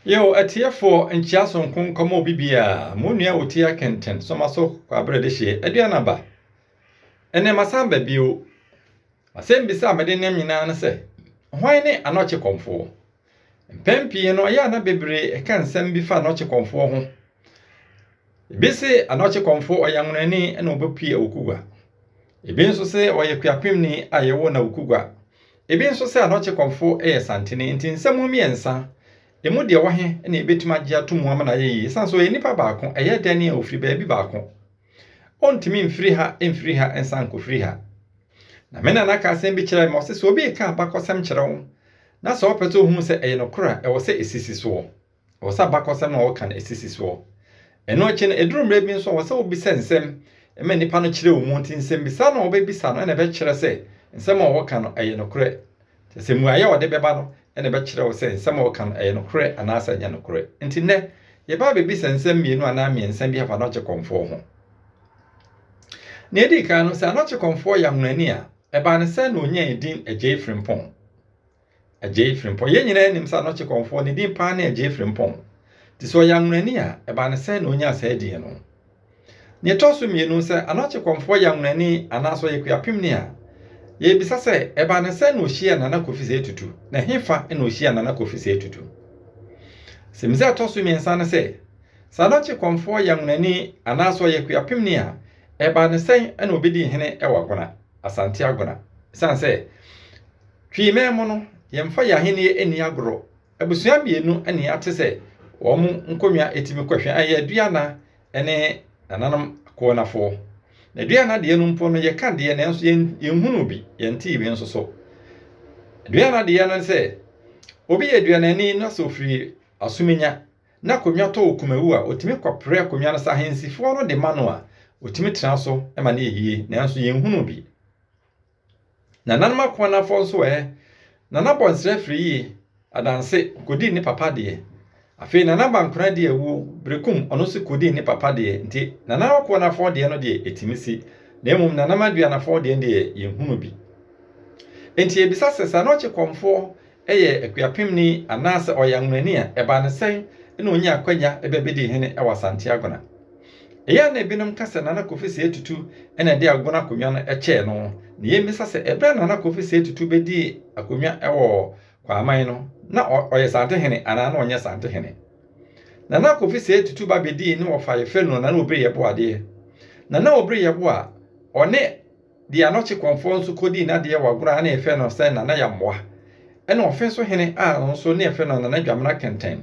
Yo, atiefoɔ, nkyea sononko nkɔma obi biara. Mo nua Otia Kɛntɛn, soma so Kwabrɛ Dehyeɛ, Aduanaba. Ɛnnɛ masan ba bio. M'asɛmbisa a mede nam nyinaa ne sɛ, hwan ne Anɔkye Kɔmfoɔ? Mpɛn pii no, ɛyɛ a na bebree ka nsɛm bi fa Anɔkye Kɔmfoɔ ho. Ebi se Anɔkye Kɔmfoɔ ɔyɛ anwonani na ɔbɛpue Awukugua. Ebi nso se ɔyɛ Kuapemni a yɛwoo no Awukugua. Ebi nso se Anɔkye Kɔmfoɔ yɛ Santene. Nti nsɛm mmiɛnsa, emu deɛ ɛwɔ he na yɛbɛtumi agye ato mu ama no ayɛ yie? Esiane sɛ ɔyɛ nipa baako, ɛyɛ dɛn a ɔfiri baabi baako? Ɔntumi mfiri ha mfiri ha nsan nkɔfiri ha. Na me nana ka asɛm bi kyerɛɛ me, ɔse sɛ obi reka abakɔsɛm kyerɛ wo na sɛ ɔpɛ sɛ ɔhu sɛ ɛyɛ nokorɛ a, ɛwɔ sɛ ɛsisi soɔ. Ɛwɔ sɛ abakɔsɛm no a ɔreka no ɛsisi soɔ. Ɛno akyi no, ɛduru mmerɛ bi nso a, ɛwɔ sɛ wobisa nsɛm ma nnipa no kyerɛ wo mu. Nti nsɛmmisa no a wobɛbisa no na ɛbɛkyerɛ sɛ nsɛm a ɔreka no ɛyɛ nokorɛ. Kyerɛ sɛ mmuaeɛ a ɔde bɛba no na ɛbɛkyerɛ wo sɛ nsɛm a ɔreka no ɛyɛ nokorɛ anaasɛ ɛnyɛ nokorɛ. Nti nnɛ, yɛba abɛbisa nsɛm mmienu anaa mmiɛnsa bi afa Anɔkye Kɔmfoɔ ho. Nea edi kan no, sɛ Anɔkye Kɔmfoɔ yɛ anwonani a, ɛbaa no sɛn na onyaa edin Agyei Frimpong? Agyei Frimpong. Yɛn nyinaa nim sɛ Anɔkye Kɔmfoɔ, ne din paa ne Agyei Frimpong. Nti sɛ ɔyɛ anwonani a, ɛbaa no sɛn na onyaa saa din no? Nea ɛtɔ so mmienu, sɛ Anɔkye Kɔmfoɔ yɛ anwonani anaasɛ ɔyɛ Kuapemni a, yɛrebisa sɛ, ɛbaa no sɛn na ohyiaa Nana Kofi Sɛ Tutu, na ɛhefa na ohyiaa Nana Kofi Sɛ Tutu? Asɛmmisa a ɛtɔ so mmiɛnsa ne sɛ, Sɛ Anɔkye Kɔmfoɔ yɛ Anwonani anaasɛ ɔyɛ Kuapemni a, ɛbaa no sɛn na obedii hene wɔ Agona, Asante Agona? Esiane sɛ Twi man mu no, yɛmfa yɛn ahenni nni agorɔ. Abusua mmienu na yɛate sɛ wɔn nkonnwa tumi kɔ hwɛ, ɛyɛ Aduana ne nananom Akonafoɔ. Na Aduana deɛ no mpo no, yɛka deɛ nanso yɛnhunuu bi, yɛntee bi nso so. Aduana deɛ no ne sɛ, obi yɛ Aduanani na sɛ ɔfiri Asumenya na akonnwa tɔ wɔ Kumawu a, ɔtumi kɔpere akonnwa no sɛ ahensifoɔ no de ma no a, ɔtumi tena so ma no yɛ yie, nanso yɛnhunuu bi. Nananom Akoanafoɔ nso ɛ? Nana Bɔnsrɛ firi yie, Adanse, kɔdii ne papa deɛ. Afei Nana Bankora dii awuo, Berekum, ɔno nso kɔdii ne papa deɛ. Nti Nana Akoanafoɔ deɛ no deɛ ɛtumi si, na mmom Nana Aduanafoɔ deɛ no deɛ yɛnhunu bi. Nti yɛbisa sɛ, sɛ Anɔkye Kɔmfoɔ yɛ Akuapemni anaasɛ ɔyɛ Anwonani a, ɛbaa no sɛn na ɔnyaa akwanya bɛbɛdii hene wɔ Asante Agona? Ɛyɛ a na ebinom ka sɛ Nana Kofi Sɛɛ Tutu na ɛde Agona akonnwa no kyɛɛ no. Na yemmisa sɛ, ɛberɛ a Nana Kofi Sɛɛ Tutu bɛdii akonnwa wɔ Kwaman no, na ɔyɛ Santehene anaa na ɔnyɛ Santehene? Nana Kofi Sɛɛ Tutu ba bɛdii ne wɔfa yɛfrɛ no Nana Obiri Yeboah adeɛ. Nana Obiri Yeboah, ɔne Deɛ Anɔkye Kɔmfoɔ nso kɔdii n'adeɛ wɔ agorɔ a na yɛfrɛ no sɛ Nana Yammoa, ɛna ɔfe so hene a ɔno nso ne yɛfrɛ no Nana Dwamena Kɛntɛn.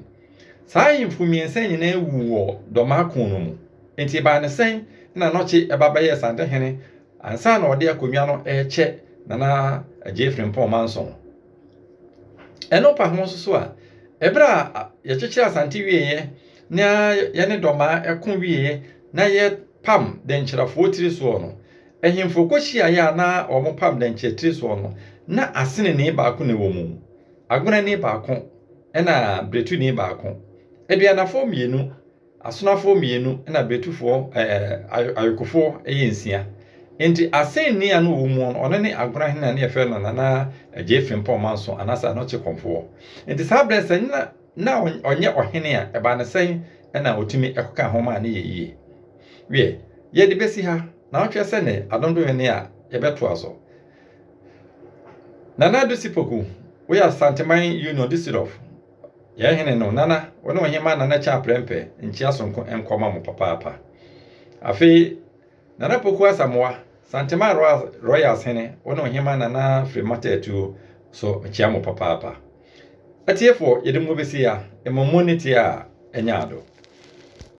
Saa ahemfo mmiɛnsa nyinaa wuu wɔ Dɔmaa ko no mu. Enti ɛbaa no sɛn na Anɔkye ba bɛyɛɛ Santehene ansa na ɔde akonnwa no rekyɛ Nana Agyei Frimpong Manson? Ɛno pa ho nso so a, ɛberɛ a yɛkyekyeree Asante wieeɛ na yɛne Dɔmaa ko wieeɛ na yɛpam Dɛnkyerɛfoɔ tiri soɔ no, Ahemfo kohyiaeɛ a na wɔpam dɛnkyɛ tiri soɔ no, na aseneni baako na ɛwɔ mu, agonani baako, ɛna biretuni baako. Aduanafoɔ mmienu, asonafoɔ mmienu, ɛna biretufoɔ ɛɛ ayokofoɔ yɛ nsia. Enti asenni a na ɔwɔ mu no, ɔno ne agonahene a na yɛfrɛ no Nana Agyei Frimpong Manso anaasɛ Anokye Kɔmfoɔ. Enti saa berɛ sɛ na na ɔnyɛ ɔhene a, ɛbaa no sɛn na ɔtumi kɔkaa ho maa no yɛ yie? Wiɛ, yɛde bɛsi ha. Na wohwɛ sɛ ne adondohene a, yɛbɛtoa so. Nana Adu Sipoku, woyɛ Asanteman Union District of yɛn hene no, Nana, wo ne Ɔhemmaa Nana Kyaa Prɛmpɛ nkyea sononko nkɔma mo papaapa. Afei, Nana Poku Asamoah, Santeman Royals hene, wo ne Ɔhemmaa Nana Firimata Atuo so mekyea mo papaapa. Atiefoɔ, yɛde mo bɛsi ha, mmom mo ne tie a, ɛnyɛ ado.